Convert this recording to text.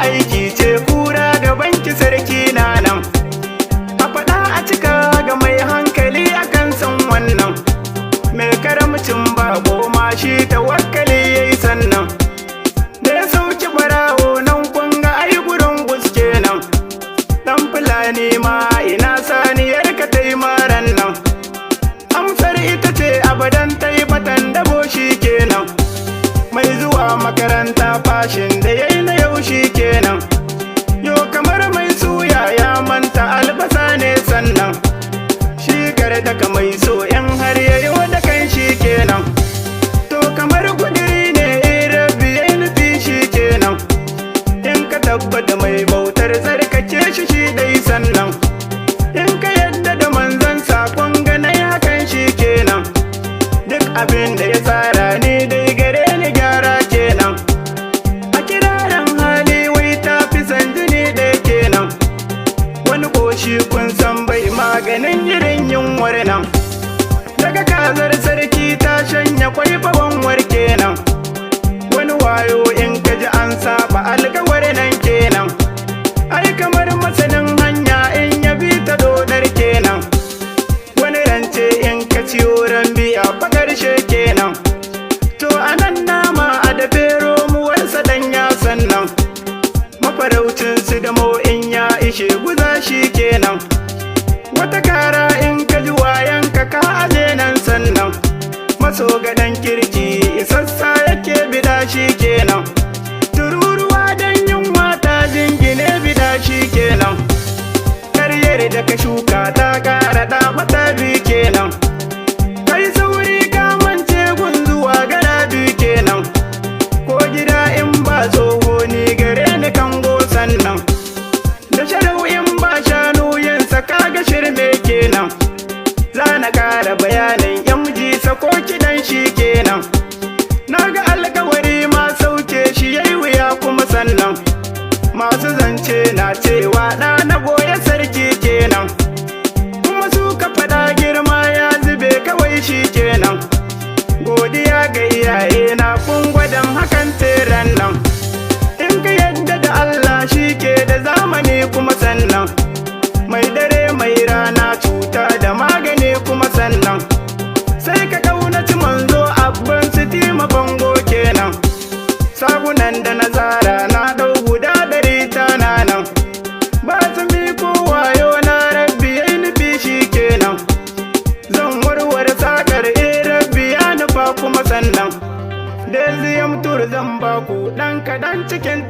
Aiki ce kura gaban ki, sarki na nan. A faɗa a cika ga mai hankali akan san wannan. Mai karamcin bako ma shi tawakkali yayi sannan. Da ya sauki barawo nan, kun ga ai gurin guske nan. Dan Fulani ma, ina saniyar ka ta yi maran nan? Amsar ita ce abadan ta yi batan dabo shi kenan. Mai zuwa makaranta fashin da yayi na yau shi kenan. Yo, kamar mai suya ya manta albasa ne sannan. Shi daga mai so in har yayo da kan shi kenan. To kamar kudiri ne Rabbi yayi nufi shi kenan. In ka tabbata mai bautar tsarkake shi shi dai sannan. In ka yadda da manzon sakon ganai hakan shi kenan. Duk abin da ya tsara ni dai gare ni gyara kenan. A kiraran hali wai ta fi san jini ɗaya kenan. Wani ƙoshi kun san bai maganin irin yunwar nan. Daga kazar sarki ta shanya kwai bawanwar kenan. Wani wayo in ka ji an saba alkawar nan kenan. Ai kamar masanin hanya in ya bi ta dodar kenan. Wani rance in ka ciyo ran biya fa karshe kenan. To anan nama a dafe romuwarsa dan ya sannan. Mafaraucin su da in ya ishe guza shi kenan. Wata kara in ka ji wayan ka ka aje nan sannan. Maso gadan kirki isassa yake bida shi kenan. Tururuwa dan yunwa ta jingine bida shi kenan. Karyar da ka shuka ta kara da mata bi kenan. Kai sauri ka mance gun zuwa gara bi kenan. Ko gida in ba tsoho ni gare ni kango sannan. Da sharau in ba shanu yin saka ga shirme kenan. Za na ƙara bayanin MG sako kiɗan shi kenan. Na ga alkawari ma sauke shi yayi wuya kuma sannan. Masu zance na cewa ɗa na goye sarki kenan. Kuma su ka faɗa girma ya zube kawai shi kenan. Godiya ga iyaye na, kun gwadan hakan teren nan. In ka yadda da Allah shi ke da zamani kuma sannan. Mai dare mai rana, cuta da magani kuma sannan. Sai ka kaunaci manzo abban sitima bango kenan. Sabunan da na tsara na ɗau guda 100 tana nan. Ba su ko wayo na, Rabbi yayi nufi shi kenan. Zan warware sakar e Rabbi ya nufa kuma sannan. Deziyam tur zan baku ɗan kaɗan cikin.